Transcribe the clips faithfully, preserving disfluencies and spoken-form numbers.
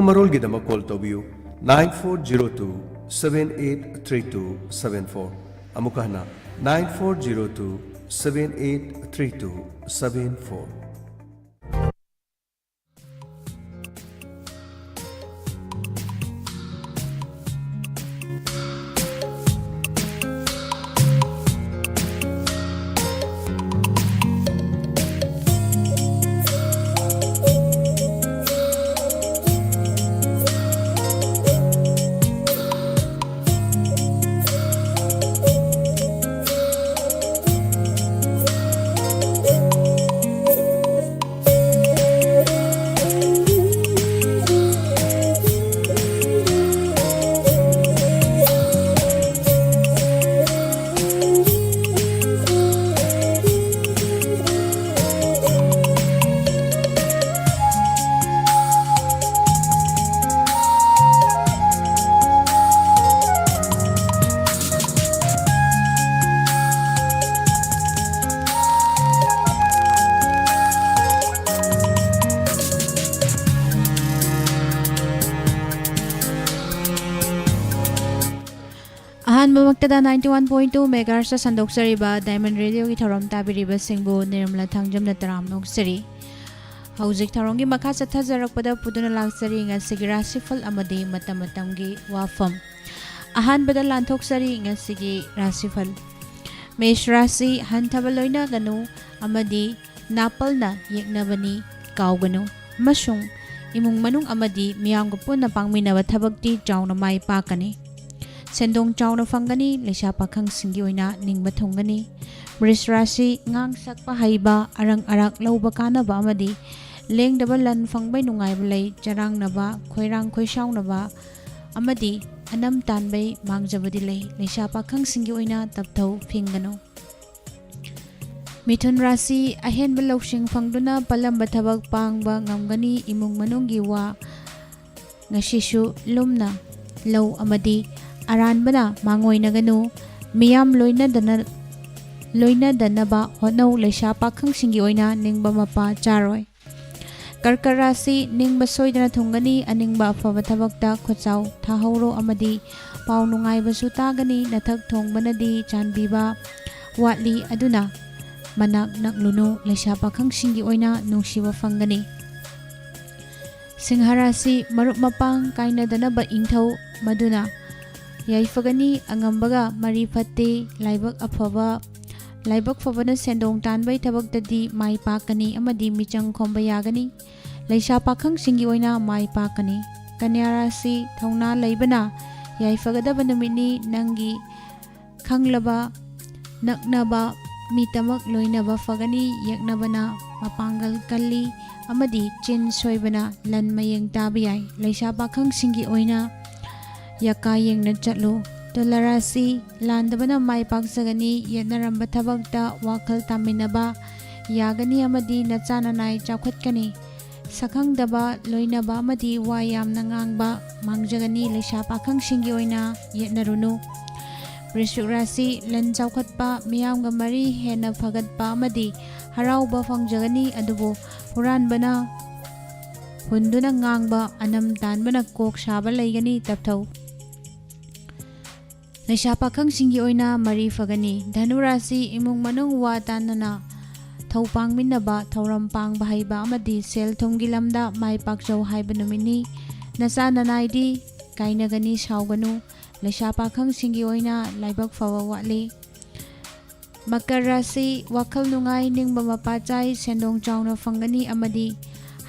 ꯃꯔꯣꯜꯒꯤꯗꯃꯛ call ꯇꯧꯕꯤꯌꯨ, nine four zero two seven eight three two seven four꯫ ꯑꯃꯨꯛꯀ ꯍꯟꯅ, nine four zero two seven eight three two seven four꯫ ꯑꯍꯥꯟꯕꯃꯛꯇꯗ ninety one point two megahertz ꯁꯟꯗꯣꯛꯆꯔꯤꯕ Diamond Radio ꯒꯤ ꯊꯧꯔꯝ ꯇꯥꯕꯤꯔꯤꯕꯁꯤꯡꯕꯨ ꯅꯤꯔꯃꯂꯥ ꯊꯥꯡꯖꯝꯅ ꯇꯔꯥꯝꯅ ꯑꯣꯛꯆꯔꯤ꯫ ꯍꯧꯖꯤꯛ ꯊꯧꯔꯝꯒꯤ ꯃꯈꯥ ꯆꯠꯊꯖꯔꯛꯄꯗ ꯄꯨꯗꯨꯅ ꯂꯥꯛꯆꯔꯤ ꯉꯁꯤꯒꯤ ꯔꯥꯁꯤꯐꯜ ꯑꯃꯗꯤ ꯃꯇꯝ ꯃꯇꯝꯒꯤ ꯋꯥꯐꯝ꯫ ꯑꯍꯥꯟꯕꯗ ꯂꯥꯟꯊꯣꯛꯆꯔꯤ ꯉꯁꯤꯒꯤ ꯔꯥꯁꯤꯐꯜ꯫ ꯃꯦꯁ ꯔꯥꯁꯤ ꯍꯟꯊꯕ ꯂꯣꯏꯅꯒꯅꯨ ꯑꯃꯗꯤ ꯅꯥꯄꯜꯅ ꯌꯦꯛꯅꯕꯅꯤ ꯀꯥꯎꯒꯅꯨ꯫ ꯑꯃꯁꯨꯡ ꯏꯃꯨꯡ ꯃꯅꯨꯡ ꯑꯃꯗꯤ ꯃꯤꯌꯥꯝꯒ ꯄꯨꯟꯅ ꯄꯥꯡꯃꯤꯟꯅꯕ ꯊꯕꯛꯇꯤ ꯆꯥꯎꯅ ꯃꯥꯏ ꯄꯥꯛꯀꯅꯤ꯫ ꯁꯦꯟꯗꯣꯡ ꯆꯥꯎꯅ ꯐꯪꯒꯅꯤ, ꯂꯩꯁꯥ ꯄꯥꯈꯪꯁꯤꯡꯒꯤ ꯑꯣꯏꯅ ꯅꯤꯡꯕ ꯊꯨꯡꯒꯅꯤ꯫ ꯃꯦꯁ ꯔꯥꯁꯤ ꯉꯥꯡ ꯁꯛꯄ ꯍꯩꯕ, ꯑꯔꯪ ꯑꯔꯥꯛ ꯂꯧꯕ ꯀꯥꯟꯅꯕ ꯑꯃꯗꯤ ꯂꯦꯡꯗꯕ ꯂꯟ ꯐꯪꯕꯩ ꯅꯨꯡꯉꯥꯏꯕ ꯂꯩ꯫ ꯆꯔꯥꯡꯅꯕ, ꯈꯣꯏꯔꯥꯡ ꯈꯣꯏꯁꯥꯎꯅꯕ ꯑꯃꯗꯤ ꯑꯅꯝ ꯇꯥꯟꯕꯩ ꯃꯥꯡꯖꯕꯗꯤ ꯂꯩ꯫ ꯂꯩꯁꯥ ꯄꯥꯈꯪꯁꯤꯡꯒꯤ ꯑꯣꯏꯅ ꯇꯞꯊꯧ ꯐꯤꯡꯒꯅꯨ꯫ ꯃꯤꯊꯨꯟ ꯔꯥꯁꯤ ꯑꯍꯦꯟꯕ ꯂꯧꯁꯤꯡ ꯐꯪꯗꯨꯅ ꯄꯜꯂꯝꯕ ꯊꯕꯛ ꯄꯥꯡꯕ ꯉꯝꯒꯅꯤ꯫ ꯏꯃꯨꯡ ꯃꯅꯨꯡꯒꯤ ꯋꯥ ꯉꯁꯤꯁꯨ ꯂꯨꯝꯅ ꯂꯧ ꯑꯃꯗꯤ ꯑꯔꯥꯟꯕꯅ ꯃꯥꯡꯑꯣꯏꯅꯒꯅꯨ꯫ ꯃꯤꯌꯥꯝ ꯂꯣꯏꯅꯗꯅ-, ꯂꯣꯏꯅꯗꯅꯕ ꯍꯣꯠꯅꯧ꯫ ꯂꯩꯁꯥ ꯄꯥꯈꯪꯁꯤꯡꯒꯤ ꯑꯣꯏꯅ ꯅꯤꯡꯕ ꯃꯄꯥ ꯆꯥꯔꯣꯏ꯫ ꯀꯔꯀꯠ ꯔꯥꯁꯤ, ꯅꯤꯡꯕ ꯁꯣꯏꯗꯅ ꯊꯨꯡꯒꯅꯤ꯫ ꯑꯅꯤꯡꯕ ꯑꯐꯕ ꯊꯕꯛꯇ ꯈꯨꯠꯆꯥꯎ ꯊꯥꯍꯧꯔꯣ ꯑꯃꯗꯤ ꯄꯥꯎ ꯅꯨꯡꯉꯥꯏꯕꯁꯨ ꯇꯥꯒꯅꯤ꯫ ꯅꯊꯛ ꯊꯣꯡꯕꯅꯗꯤ ꯆꯥꯟꯕꯤꯕ ꯋꯥꯠꯂꯤ, ꯑꯗꯨꯅ ꯃꯅꯥꯛ ꯅꯛꯂꯨꯅꯨ꯫ ꯂꯩꯁꯥ ꯄꯥꯈꯪꯁꯤꯡꯒꯤ ꯑꯣꯏꯅ ꯅꯨꯡꯁꯤꯕ ꯐꯪꯒꯅꯤ꯫ ꯁꯤꯡꯍ ꯔꯥꯁꯤ, ꯃꯔꯨꯞ ꯃꯄꯥꯡ ꯀꯥꯏꯅꯗꯅꯕ ꯏꯪꯊꯧ, ꯃꯗꯨꯅ ꯌꯥꯏꯐꯒꯅꯤ꯫ ꯑꯉꯝꯕꯒ ꯃꯔꯤ ꯐꯠꯇꯦ꯫ ꯂꯥꯏꯕꯛ ꯑꯐꯕ, ꯂꯥꯏꯕꯛ ꯐꯕꯅ ꯁꯦꯟꯗꯣꯡ ꯇꯥꯟꯕꯒꯤ ꯊꯕꯛꯇꯗꯤ ꯃꯥꯏ ꯄꯥꯛꯀꯅꯤ ꯑꯃꯗꯤ ꯃꯤꯆꯪ ꯈꯣꯝꯕ ꯌꯥꯒꯅꯤ꯫ ꯂꯩꯁꯥ ꯄꯥꯈꯪꯁꯤꯡꯒꯤ ꯑꯣꯏꯅ ꯃꯥꯏ ꯄꯥꯛꯀꯅꯤ꯫ ꯀꯟꯌꯥ ꯔꯥꯁꯤ, ꯊꯧꯅꯥ ꯂꯩꯕꯅ ꯌꯥꯏꯐꯒꯗꯕ ꯅꯨꯃꯤꯠꯅꯤ꯫ ꯅꯪꯒꯤ ꯈꯪꯂꯕ, ꯅꯛꯅꯕ ꯃꯤꯇꯃꯛ ꯂꯣꯏꯅꯕ ꯐꯒꯅꯤ꯫ ꯌꯦꯛꯅꯕꯅ ꯃꯄꯥꯡꯒꯜ ꯀꯜꯂꯤ ꯑꯃꯗꯤ ꯆꯤꯟ ꯁꯣꯏꯕꯅ ꯂꯟ ꯃꯌꯦꯡ ꯇꯥꯕ ꯌꯥꯏ꯫ ꯂꯩꯁꯥ ꯄꯥꯈꯪꯁꯤꯡꯒꯤ ꯑꯣꯏꯅ ꯌꯥꯀꯥ ꯌꯦꯡꯅ ꯆꯠꯂꯨ꯫ ꯇꯨꯂꯥ ꯔꯥꯁꯤ, ꯂꯥꯟꯗꯕꯅ ꯃꯥꯏ ꯄꯥꯛꯆꯒꯅꯤ꯫ ꯌꯦꯠꯅꯔꯝꯕ ꯊꯕꯛꯇ ꯋꯥꯈꯜ ꯇꯥꯃꯤꯟꯅꯕ ꯌꯥꯒꯅꯤ ꯑꯃꯗꯤ ꯅꯆꯥ ꯅꯅꯥꯏ ꯆꯥꯎꯈꯠꯀꯅꯤ꯫ ꯁꯛꯈꯪꯗꯕ ꯂꯣꯏꯅꯕ ꯑꯃꯗꯤ ꯋꯥ ꯌꯥꯝꯅ ꯉꯥꯡꯕ ꯃꯥꯡꯖꯒꯅꯤ꯫ ꯂꯩꯁꯥ ꯄꯥꯈꯪꯁꯤꯡꯒꯤ ꯑꯣꯏꯅ ꯌꯦꯠꯅꯔꯨꯅꯨ꯫ ꯋ꯭ꯔꯤꯁꯆꯤꯛ ꯔꯥꯁꯤ, ꯂꯟ ꯆꯥꯎꯈꯠꯄ, ꯃꯤꯌꯥꯝꯒ ꯃꯔꯤ ꯍꯦꯟꯅ ꯐꯒꯠꯄ ꯑꯃꯗꯤ ꯍꯔꯥꯎꯕ ꯐꯪꯖꯒꯅꯤ, ꯑꯗꯨꯕꯨ ꯍꯨꯔꯥꯟꯕꯅ ꯍꯨꯟꯗꯨꯅ ꯉꯥꯡꯕ, ꯑꯅꯝ ꯇꯥꯟꯕꯅ ꯀꯣꯛ ꯁꯥꯕ ꯂꯩꯒꯅꯤ, ꯇꯞꯊꯧ꯫ ꯂꯩꯁꯥ ꯄꯥꯈꯪꯁꯤꯡꯒꯤ ꯑꯣꯏꯅ ꯃꯔꯤ ꯐꯒꯅꯤ꯫ ꯙꯅꯨ ꯔꯥꯁꯤ, ꯏꯃꯨꯡ ꯃꯅꯨꯡ ꯋꯥ ꯇꯥꯅꯅ ꯊꯧ ꯄꯥꯡꯃꯤꯟꯅꯕ, ꯊꯧꯔꯝ ꯄꯥꯡꯕ ꯍꯩꯕ ꯑꯃꯗꯤ ꯁꯦꯜ ꯊꯨꯝꯒꯤ ꯂꯝꯗ ꯃꯥꯏ ꯄꯥꯛꯆꯧ ꯍꯥꯏꯕ ꯅꯨꯃꯤꯠꯅꯤ꯫ ꯅꯆꯥ ꯅꯅꯥꯏꯗꯤ ꯀꯥꯏꯅꯒꯅꯤ, ꯁꯥꯎꯒꯅꯨ꯫ ꯂꯩꯁꯥ ꯄꯥꯈꯪꯁꯤꯡꯒꯤ ꯑꯣꯏꯅ ꯂꯥꯏꯕꯛ ꯐꯕ ꯋꯥꯠꯂꯤ꯫ ꯃꯀꯔ ꯔꯥꯁꯤ, ꯋꯥꯈꯜ ꯅꯨꯡꯉꯥꯏ, ꯅꯤꯡꯕ ꯃꯄꯥ ꯆꯥꯏ, ꯁꯦꯟꯗꯣꯡ ꯆꯥꯎꯅ ꯐꯪꯒꯅꯤ ꯑꯃꯗꯤ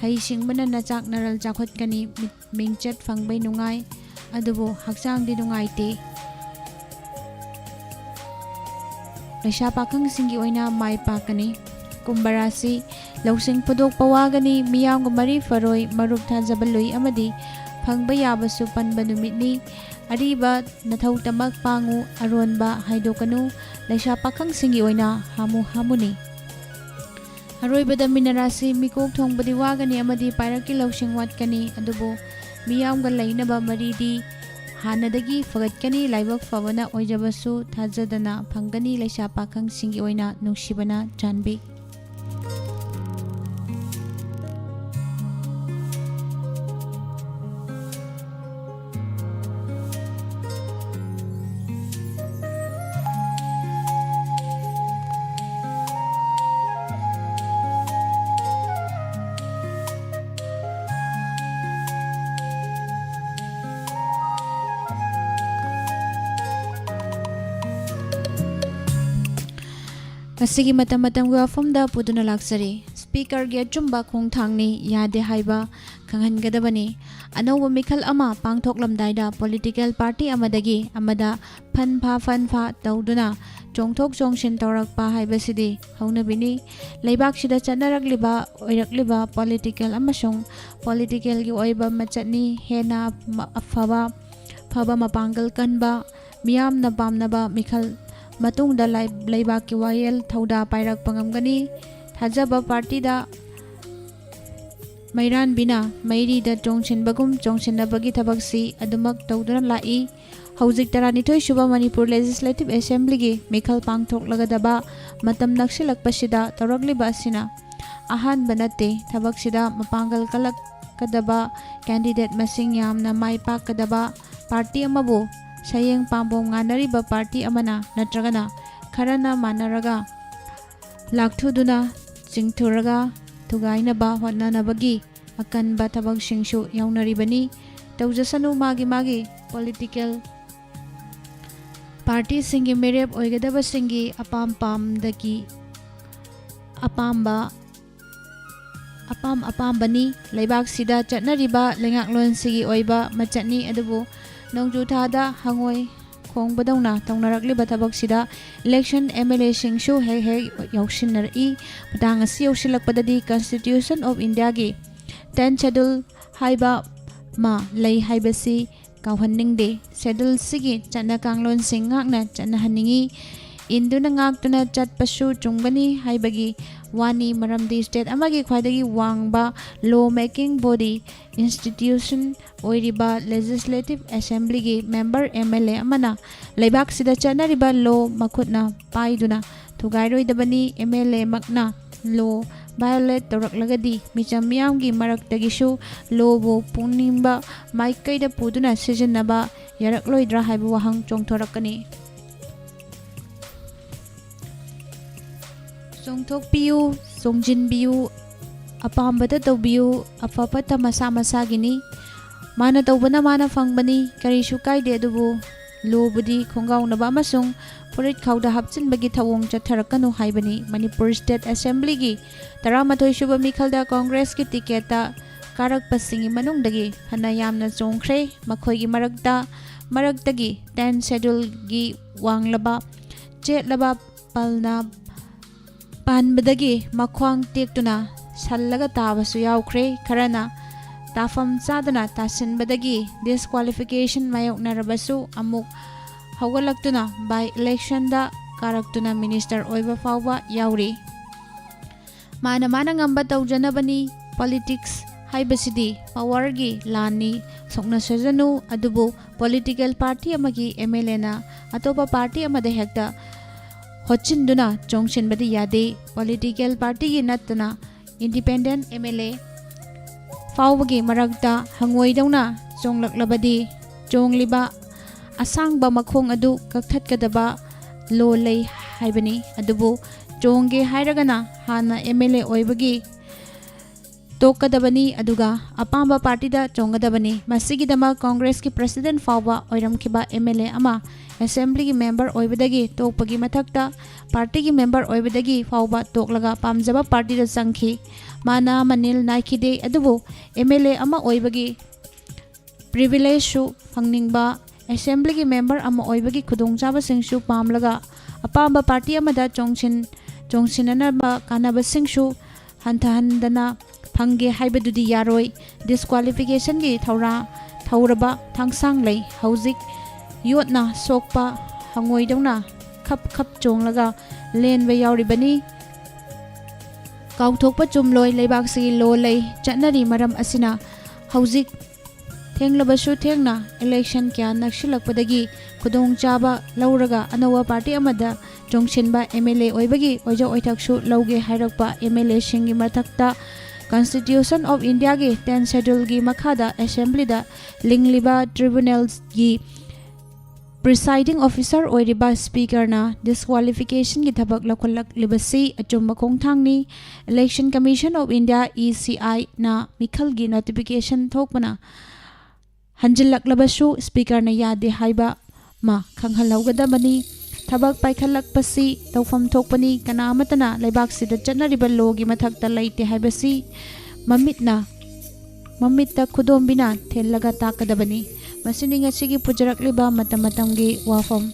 ꯍꯩꯁꯤꯡꯕꯅ ꯅꯆꯥꯛ ꯅꯔꯜ ꯆꯥꯎꯈꯠꯀꯅꯤ꯫ ꯃꯤꯠ-, ꯃꯤꯡꯆꯠ ꯐꯪꯕꯩ ꯅꯨꯡꯉꯥꯏ, ꯑꯗꯨꯕꯨ ꯍꯛꯆꯥꯡꯗꯤ ꯅꯨꯡꯉꯥꯏꯇꯦ꯫ ꯂꯩꯁꯥ ꯄꯥꯈꯪꯁꯤꯡꯒꯤ ꯑꯣꯏꯅ ꯃꯥꯏ ꯄꯥꯛꯀꯅꯤ꯫ ꯀꯨꯝꯚ ꯔꯥꯁꯤ, ꯂꯧꯁꯤꯡ ꯐꯨꯗꯣꯛꯄ ꯋꯥꯒꯅꯤ, ꯃꯤꯌꯥꯝꯒ ꯃꯔꯤ ꯐꯔꯣꯏ, ꯃꯔꯨꯞ ꯊꯥꯖꯕ ꯂꯨꯏ ꯑꯃꯗꯤ ꯐꯪꯕ ꯌꯥꯕꯁꯨ ꯄꯟꯕ ꯅꯨꯃꯤꯠꯅꯤ꯫ ꯑꯔꯤꯕ ꯅꯊꯧ ꯇꯃꯛ ꯄꯥꯡꯉꯨ, ꯑꯔꯣꯟꯕ ꯍꯥꯏꯗꯣꯛꯀꯅꯨ꯫ ꯂꯩꯁꯥ ꯄꯥꯈꯪꯁꯤꯡꯒꯤ ꯑꯣꯏꯅ ꯍꯥꯃꯨ ꯍꯥꯃꯨꯅꯤ꯫ ꯑꯔꯣꯏꯕꯗ ꯃꯤꯅ ꯔꯥꯁꯤ, ꯃꯤꯀꯣꯛ ꯊꯣꯡꯕꯗꯤ ꯋꯥꯒꯅꯤ ꯑꯃꯗꯤ ꯄꯥꯏꯔꯛꯀꯤ ꯂꯧꯁꯤꯡ ꯋꯥꯠꯀꯅꯤ, ꯑꯗꯨꯕꯨ ꯃꯤꯌꯥꯝꯒ ꯂꯩꯅꯕ ꯃꯔꯤꯗꯤ ꯍꯥꯟꯅꯗꯒꯤ ꯐꯒꯠꯀꯅꯤ꯫ ꯂꯥꯏꯕꯛ ꯐꯕꯅ ꯑꯣꯏꯖꯕꯁꯨ ꯊꯥꯖꯗꯅ ꯐꯪꯒꯅꯤ꯫ ꯂꯩꯁꯥ ꯄꯥꯈꯪꯁꯤꯡꯒꯤ ꯑꯣꯏꯅ ꯅꯨꯡꯁꯤꯕꯅ ꯆꯥꯟꯕꯤ꯫ ꯉꯁꯤꯒꯤ ꯃꯇꯝ ꯃꯇꯝꯒꯤ ꯋꯥꯐꯝꯗ ꯄꯨꯗꯨꯅ ꯂꯥꯛꯆꯔꯤ꯫ ꯁ꯭ꯄꯤꯀꯔꯒꯤ ꯑꯆꯨꯝꯕ ꯈꯣꯡꯊꯥꯡꯅꯤ, ꯌꯥꯗꯦ ꯍꯥꯏꯕ ꯈꯪꯍꯟꯒꯗꯕꯅꯤ꯫ ꯑꯅꯧꯕ ꯃꯤꯈꯜ ꯑꯃ ꯄꯥꯡꯊꯣꯛꯂꯝꯗꯥꯏꯗ ꯄꯣꯂꯤꯇꯤꯀꯦꯜ ꯄꯥꯔꯇꯤ ꯑꯃꯗꯒꯤ ꯑꯃꯗ ꯐꯟ ꯐꯥ ꯐꯟ ꯐꯥ ꯇꯧꯗꯨꯅ ꯆꯣꯡꯊꯣꯛ ꯆꯣꯡꯁꯤꯟ ꯇꯧꯔꯛꯄ ꯍꯥꯏꯕꯁꯤꯗꯤ ꯍꯧꯅꯕꯤꯅꯤ꯫ ꯂꯩꯕꯥꯛꯁꯤꯗ ꯆꯠꯅꯔꯛꯂꯤꯕ ꯑꯣꯏꯔꯛꯂꯤꯕ ꯄꯣꯂꯤꯇꯤꯀꯦꯜ ꯑꯃꯁꯨꯡ ꯄꯣꯂꯤꯇꯤꯀꯦꯜꯒꯤ ꯑꯣꯏꯕ ꯃꯆꯠꯅꯤ꯫ ꯍꯦꯟꯅ ꯃ-, ꯑꯐꯕ, ꯐꯕ ꯃꯄꯥꯡꯒꯜ ꯀꯟꯕ, ꯃꯤꯌꯥꯝꯅ ꯄꯥꯝꯅꯕ ꯃꯤꯈꯜ, ꯃꯇꯨꯡꯗ ꯂꯩ-, ꯂꯩꯕꯥꯛꯀꯤ ꯋꯥꯌꯦꯜ ꯊꯧꯗꯥ ꯄꯥꯏꯔꯛꯄ ꯉꯝꯒꯅꯤ꯫ ꯊꯥꯖꯕ ꯄꯥꯔꯇꯤꯗ ꯃꯩꯔꯥꯟꯕꯤꯅ ꯃꯩꯔꯤꯗ ꯆꯣꯡꯁꯤꯟꯕꯒꯨꯝ ꯆꯣꯡꯁꯤꯟꯅꯕꯒꯤ ꯊꯕꯛꯁꯤ ꯑꯗꯨꯃꯛ ꯇꯧꯗꯨꯅ ꯂꯥꯛꯏ꯫ ꯍꯧꯖꯤꯛ ꯇꯔꯥꯅꯤꯊꯣꯏ ꯁꯨꯕ ꯃꯅꯤꯄꯨꯔ ꯂꯦꯖꯤꯁꯂꯦꯇꯤꯚ ꯑꯦꯁꯦꯝꯕ꯭ꯂꯤꯒꯤ ꯃꯤꯈꯜ ꯄꯥꯡꯊꯣꯛꯂꯒꯗꯕ ꯃꯇꯝ ꯅꯛꯁꯤꯜꯂꯛꯄꯁꯤꯗ ꯇꯧꯔꯛꯂꯤꯕ ꯑꯁꯤꯅ ꯑꯍꯥꯟꯕ ꯅꯠꯇꯦ꯫ ꯊꯕꯛꯁꯤꯗ ꯃꯄꯥꯡꯒꯜ ꯀꯜꯂꯛꯀꯗꯕ, ꯀꯦꯟꯗꯤꯗꯦꯠ ꯃꯁꯤꯡ ꯌꯥꯝꯅ ꯃꯥꯏ ꯄꯥꯛꯀꯗꯕ ꯄꯥꯔꯇꯤ ꯑꯃꯕꯨ ꯁꯌꯦꯡ ꯄꯥꯝꯕꯣꯝ ꯉꯥꯟꯅꯔꯤꯕ ꯄꯥꯔꯇꯤ ꯑꯃꯅ ꯅꯠꯇ꯭ꯔꯒꯅ ꯈꯔꯅ ꯃꯥꯟꯅꯔꯒ ꯂꯥꯛꯊꯨꯗꯨꯅ ꯆꯤꯡꯊꯨꯔꯒ ꯊꯨꯒꯥꯏꯅꯕ ꯍꯣꯠꯅꯅꯕꯒꯤ ꯑꯀꯟꯕ ꯊꯕꯛꯁꯤꯡꯁꯨ ꯌꯥꯎꯅꯔꯤꯕꯅꯤ꯫ ꯇꯧꯖꯁꯅꯨ, ꯃꯥꯒꯤ ꯃꯥꯒꯤ ꯄꯣꯂꯤꯇꯤꯀꯦꯜ ꯄꯥꯔꯇꯤꯁꯤꯡꯒꯤ ꯃꯤꯔꯦꯞ ꯑꯣꯏꯒꯗꯕꯁꯤꯡꯒꯤ ꯑꯄꯥꯝ ꯄꯥꯝꯗꯒꯤ ꯑꯄꯥꯝꯕ, ꯑꯄꯥꯝ ꯑꯄꯥꯝꯕꯅꯤ꯫ ꯂꯩꯕꯥꯛꯁꯤꯗ ꯆꯠꯅꯔꯤꯕ ꯂꯩꯉꯥꯛꯂꯣꯟꯁꯤꯒꯤ ꯑꯣꯏꯕ ꯃꯆꯠꯅꯤ꯫ ꯑꯗꯨꯕꯨ ꯅꯣꯡꯖꯨ ꯊꯥꯗ ꯍꯪꯉꯣꯏ ꯈꯣꯡꯕꯗꯧꯅ ꯇꯧꯅꯔꯛꯂꯤꯕ ꯊꯕꯛꯁꯤꯗ ꯏꯂꯦꯛꯁꯟ ꯑꯦꯝ ꯑꯦꯜ ꯑꯦꯁꯤꯡꯁꯨ ꯍꯦꯛ ꯍꯦꯛ ꯌꯥꯎꯁꯤꯟꯅꯔꯛꯏ꯫ ꯃꯇꯥꯡ ꯑꯁꯤ ꯌꯧꯁꯤꯜꯂꯛꯄꯗꯗꯤ Constitution of Indiaꯒꯤ tenth schedule ꯍꯥꯏꯕ ꯑꯃ ꯂꯩ ꯍꯥꯏꯕꯁꯤ ꯀꯥꯎꯍꯟꯅꯤꯡꯗꯦ꯫ Scheduleꯁꯤꯒꯤ ꯆꯠꯅ ꯀꯥꯡꯂꯣꯟꯁꯤꯡ ꯉꯥꯛꯅ ꯆꯠꯅꯍꯟꯅꯤꯡꯏ꯫ ꯏꯟꯗꯨꯅ ꯉꯥꯛꯇꯨꯅ ꯆꯠꯄꯁꯨ ꯆꯨꯝꯒꯅꯤ ꯍꯥꯏꯕꯒꯤ ꯋꯥꯅꯤ, ꯃꯔꯝꯗꯤ state ꯑꯃꯒꯤ ꯈ꯭ꯋꯥꯏꯗꯒꯤ ꯋꯥꯡꯕ law making body institution ꯑꯣꯏꯔꯤꯕ Legislative Assemblyꯒꯤ member M L A ꯑꯃꯅ ꯂꯩꯕꯥꯛꯁꯤꯗ ꯆꯠꯅꯔꯤꯕ law ꯃꯈꯨꯠꯅ ꯄꯥꯏꯗꯨꯅ ꯊꯨꯒꯥꯏꯔꯣꯏꯗꯕꯅꯤ꯫ M L A ꯃꯛꯅ law violate ꯇꯧꯔꯛꯂꯒꯗꯤ ꯃꯤꯆꯝ ꯃꯤꯌꯥꯝꯒꯤ ꯃꯔꯛꯇꯒꯤꯁꯨ lawꯕꯨ ꯄꯨꯅꯤꯡꯕ ꯃꯥꯏꯀꯩꯗ ꯄꯨꯗꯨꯅ ꯁꯤꯖꯤꯟꯅꯕ ꯌꯥꯔꯛꯂꯣꯏꯗ꯭ꯔꯥ ꯍꯥꯏꯕ ꯋꯥꯍꯪ ꯆꯣꯡꯊꯣꯔꯛꯀꯅꯤ꯫ ꯆꯣꯡꯊꯣꯛꯄꯤꯌꯨ, ꯆꯣꯡꯁꯤꯟꯕꯤꯌꯨ, ꯑꯄꯥꯝꯕꯗ ꯇꯧꯕꯤꯌꯨ, ꯑꯐ ꯐꯠꯇ ꯃꯁꯥ ꯃꯁꯥꯒꯤꯅꯤ꯫ ꯃꯥꯅ ꯇꯧꯕꯅ ꯃꯥꯅ ꯐꯪꯕꯅꯤ, ꯀꯔꯤꯁꯨ ꯀꯥꯏꯗꯦ꯫ ꯑꯗꯨꯕꯨ ꯂꯣꯕꯨꯗꯤ ꯈꯣꯡꯒꯥꯎꯅꯕ ꯑꯃꯁꯨꯡ ꯐꯨꯔꯤꯠ ꯈꯥꯎꯗ ꯍꯥꯞꯆꯤꯟꯕꯒꯤ ꯊꯧꯑꯣꯡ ꯆꯠꯊꯔꯛꯀꯅꯨ ꯍꯥꯏꯕꯅꯤ꯫ ꯃꯅꯤꯄꯨꯔ ꯁ꯭ꯇꯦꯠ ꯑꯦꯁꯦꯝꯕ꯭ꯂꯤꯒꯤ ꯇꯔꯥꯃꯥꯊꯣꯏ ꯁꯨꯕ ꯃꯤꯈꯜꯗ ꯀꯣꯡꯒ꯭ꯔꯦꯁꯀꯤ ꯇꯤꯀꯦꯠꯇ ꯀꯥꯔꯛꯄꯁꯤꯡꯒꯤ ꯃꯅꯨꯡꯗꯒꯤ ꯐꯅ ꯌꯥꯝꯅ ꯆꯣꯡꯈ꯭ꯔꯦ꯫ ꯃꯈꯣꯏꯒꯤ ꯃꯔꯛꯇ, ꯃꯔꯛꯇꯒꯤ ꯇꯦꯟ ꯁꯦꯗꯨꯜꯒꯤ ꯋꯥꯡꯂꯕ, ꯆꯦꯠꯂꯕ ꯄꯜꯅ ꯄꯥꯟꯕꯗꯒꯤ ꯃꯈ꯭ꯋꯥꯡ ꯇꯦꯛꯇꯨꯅ ꯁꯜꯂꯒ ꯇꯥꯕꯁꯨ ꯌꯥꯎꯈ꯭ꯔꯦ꯫ ꯈꯔꯅ ꯇꯥꯐꯝ ꯆꯥꯗꯅ ꯇꯥꯁꯤꯟꯕꯗꯒꯤ ꯗꯤꯁꯀ꯭ꯋꯥꯂꯤꯐꯤꯀꯦꯁꯟ ꯃꯥꯌꯣꯛꯅꯔꯕꯁꯨ ꯑꯃꯨꯛ ꯍꯧꯒꯠꯂꯛꯇꯨꯅ ꯕꯥꯏ ꯏꯂꯦꯛꯁꯟꯗ ꯀꯥꯔꯛꯇꯨꯅ ꯃꯤꯅꯤꯁꯇꯔ ꯑꯣꯏꯕ ꯐꯥꯎꯕ ꯌꯥꯎꯔꯤ꯫ ꯃꯥꯅ ꯃꯥꯅ ꯉꯝꯕ ꯇꯧꯖꯅꯕꯅꯤ꯫ ꯄꯣꯂꯤꯇꯤꯛꯁ ꯍꯥꯏꯕꯁꯤꯗꯤ ꯄꯥꯋꯔꯒꯤ ꯂꯥꯟꯅꯤ꯫ ꯁꯣꯛꯅ ꯁꯣꯏꯖꯅꯨ, ꯑꯗꯨꯕꯨ ꯄꯣꯂꯤꯇꯤꯀꯦꯜ ꯄꯥꯔꯇꯤ ꯑꯃꯒꯤ ꯑꯦꯝ ꯑꯦꯜ ꯑꯦꯅ ꯑꯇꯣꯞꯄ ꯄꯥꯔꯇꯤ ꯑꯃꯗ ꯍꯦꯛꯇ ꯍꯣꯠꯆꯤꯟꯗꯨꯅ ꯆꯣꯡꯁꯤꯟꯕꯗꯤ ꯌꯥꯗꯦ꯫ ꯄꯣꯂꯤꯇꯤꯀꯦꯜ ꯄꯥꯔꯇꯤꯒꯤ ꯅꯠꯇꯅ ꯏꯟꯗꯤꯄꯦꯟꯗꯦꯟ ꯑꯦꯝ ꯑꯦꯜ ꯑꯦ ꯐꯥꯎꯕꯒꯤ ꯃꯔꯛꯇ ꯍꯪꯉꯣꯏꯗꯧꯅ ꯆꯣꯡꯂꯛꯂꯕꯗꯤ ꯆꯣꯡꯂꯤꯕ ꯑꯁꯥꯡꯕ ꯃꯈꯣꯡ ꯑꯗꯨ ꯀꯛꯊꯠꯀꯗꯕ ꯂꯣ ꯂꯩ ꯍꯥꯏꯕꯅꯤ꯫ ꯑꯗꯨꯕꯨ ꯆꯣꯡꯒꯦ ꯍꯥꯏꯔꯒꯅ ꯍꯥꯟꯅ ꯑꯦꯝ ꯑꯦꯜ ꯑꯦ ꯑꯣꯏꯕꯒꯤ ꯇꯣꯛꯀꯗꯕꯅꯤ, ꯑꯗꯨꯒ ꯑꯄꯥꯝꯕ ꯄꯥꯔꯇꯤꯗ ꯆꯣꯡꯒꯗꯕꯅꯤ꯫ ꯃꯁꯤꯒꯤꯗꯃꯛ ꯀꯣꯡꯒ꯭ꯔꯦꯁꯀꯤ ꯄ꯭ꯔꯁꯤꯗꯦꯟꯠ ꯐꯥꯎꯕ ꯑꯣꯏꯔꯝꯈꯤꯕ ꯑꯦꯝ ꯑꯦꯜ ꯑꯦ ꯑꯃ ꯑꯦꯁꯦꯝꯕ꯭ꯂꯤꯒꯤ ꯃꯦꯝꯕꯔ ꯑꯣꯏꯕꯗꯒꯤ ꯇꯣꯛꯄꯒꯤ ꯃꯊꯛꯇ ꯄꯥꯔꯇꯤꯒꯤ ꯃꯦꯝꯕꯔ ꯑꯣꯏꯕꯗꯒꯤ ꯐꯥꯎꯕ ꯇꯣꯛꯂꯒ ꯄꯥꯝꯖꯕ ꯄꯥꯔꯇꯤꯗ ꯆꯪꯈꯤ꯫ ꯃꯥꯅ ꯃꯅꯤꯜ ꯅꯥꯏꯈꯤꯗꯦ, ꯑꯗꯨꯕꯨ ꯑꯦꯝ ꯑꯦꯜ ꯑꯦ ꯑꯃ ꯑꯣꯏꯕꯒꯤ ꯄ꯭ꯔꯤꯚꯤꯂꯦꯖꯁꯨ ꯐꯪꯅꯤꯡꯕ, ꯑꯦꯁꯦꯝꯕ꯭ꯂꯤꯒꯤ ꯃꯦꯝꯕꯔ ꯑꯃ ꯑꯣꯏꯕꯒꯤ ꯈꯨꯗꯣꯡꯆꯥꯕꯁꯤꯡꯁꯨ ꯄꯥꯝꯂꯒ ꯑꯄꯥꯝꯕ ꯄꯥꯔꯇꯤ ꯑꯃꯗ ꯆꯣꯡꯁꯤꯟ ꯆꯣꯡꯁꯤꯟꯅꯅꯕ ꯀꯥꯟꯅꯕꯁꯤꯡꯁꯨ ꯍꯟꯊꯍꯟꯗꯅ ꯐꯪꯒꯦ ꯍꯥꯏꯕꯗꯨꯗꯤ ꯌꯥꯔꯣꯏ꯫ ꯗꯤꯁꯀ꯭ꯋꯥꯂꯤꯐꯤꯀꯦꯁꯟꯒꯤ ꯊꯧꯔꯥ ꯊꯧꯔꯕ ꯊꯥꯡꯁꯥꯡ ꯂꯩ꯫ ꯍꯧꯖꯤꯛ ꯌꯣꯠꯅ ꯁꯣꯛꯄ ꯍꯪꯉꯣꯏꯗꯧꯅ ꯈꯞ ꯈꯞ ꯆꯣꯡꯂꯒ ꯂꯦꯟꯕ ꯌꯥꯎꯔꯤꯕꯅꯤ꯫ ꯀꯥꯎꯊꯣꯛꯄ ꯆꯨꯝꯂꯣꯏ, ꯂꯩꯕꯥꯛꯁꯤꯒꯤ ꯂꯣ ꯂꯩ ꯆꯠꯅꯔꯤ꯫ ꯃꯔꯝ ꯑꯁꯤꯅ ꯍꯧꯖꯤꯛ ꯊꯦꯡꯂꯕꯁꯨ ꯊꯦꯡꯅ ꯏꯂꯦꯛꯁꯟ ꯀꯌꯥ ꯅꯛꯁꯤꯜꯂꯛꯄꯗꯒꯤ ꯈꯨꯗꯣꯡꯆꯥꯕ ꯂꯧꯔꯒ ꯑꯅꯧꯕ ꯄꯥꯔꯇꯤ ꯑꯃꯗ ꯆꯣꯡꯁꯤꯟꯕ ꯑꯦꯝ ꯑꯦꯜ ꯑꯦ ꯑꯣꯏꯕꯒꯤ ꯑꯣꯏꯖ ꯑꯣꯏꯊꯛꯁꯨ ꯂꯧꯒꯦ ꯍꯥꯏꯔꯛꯄ ꯑꯦꯝ ꯑꯦꯜ ꯑꯦꯁꯤꯡꯒꯤ ꯃꯊꯛꯇ ꯀꯟꯁꯇꯤꯇ꯭ꯌꯨꯁꯟ ꯑꯣꯐ ꯏꯟꯗꯤꯌꯥꯒꯤ ꯇꯦꯟ ꯁꯦꯗꯨꯜꯒꯤ ꯃꯈꯥꯗ ꯑꯦꯁꯦꯝꯕ꯭ꯂꯤꯗ ꯂꯤꯡꯂꯤꯕ ꯇ꯭ꯔꯤꯕꯨꯅꯦꯜꯒꯤ ꯄ꯭ꯔꯤꯁꯥꯏꯗꯤꯡ ꯑꯣꯐꯤꯁꯔ ꯑꯣꯏꯔꯤꯕ ꯁ꯭ꯄꯤꯀꯔꯅ ꯗꯤꯁꯀ꯭ꯋꯥꯂꯤꯐꯤꯀꯦꯁꯟꯒꯤ ꯊꯕꯛ ꯂꯧꯈꯠꯂꯛꯂꯤꯕꯁꯤ ꯑꯆꯨꯝꯕ ꯈꯣꯡꯊꯥꯡꯅꯤ꯫ Election commission of India, E ꯁꯤ ꯑꯥꯏꯅ ꯃꯤꯈꯜꯒꯤ ꯅꯣꯇꯤꯐꯤꯀꯦꯁꯟ ꯊꯣꯛꯄꯅ ꯍꯟꯖꯤꯜꯂꯛꯂꯕꯁꯨ ꯁ꯭ꯄꯤꯀꯔꯅ ꯌꯥꯗꯦ ꯍꯥꯏꯕ ꯑꯃ ꯈꯪꯍꯜꯍꯧꯒꯗꯕꯅꯤ꯫ ꯊꯕꯛ ꯄꯥꯏꯈꯠꯂꯛꯄꯁꯤ ꯇꯧꯐꯝ ꯊꯣꯛꯄꯅꯤ꯫ ꯀꯅꯥ ꯑꯃꯠꯇꯅ ꯂꯩꯕꯥꯛꯁꯤꯗ ꯆꯠꯅꯔꯤꯕ ꯂꯣꯒꯤ ꯃꯊꯛꯇ ꯂꯩꯇꯦ ꯍꯥꯏꯕꯁꯤ ꯃꯃꯤꯠꯅ ꯃꯃꯤꯠꯇ ꯈꯨꯗꯣꯝꯕꯤꯅ ꯊꯤꯜꯂꯒ ꯇꯥꯛꯀꯗꯕꯅꯤ꯫ ꯃꯁꯤꯅꯤ ꯉꯁꯤꯒꯤ ꯄꯨꯖꯔꯛꯂꯤꯕ ꯃꯇꯝ ꯃꯇꯝꯒꯤ ꯋꯥꯐꯝ꯫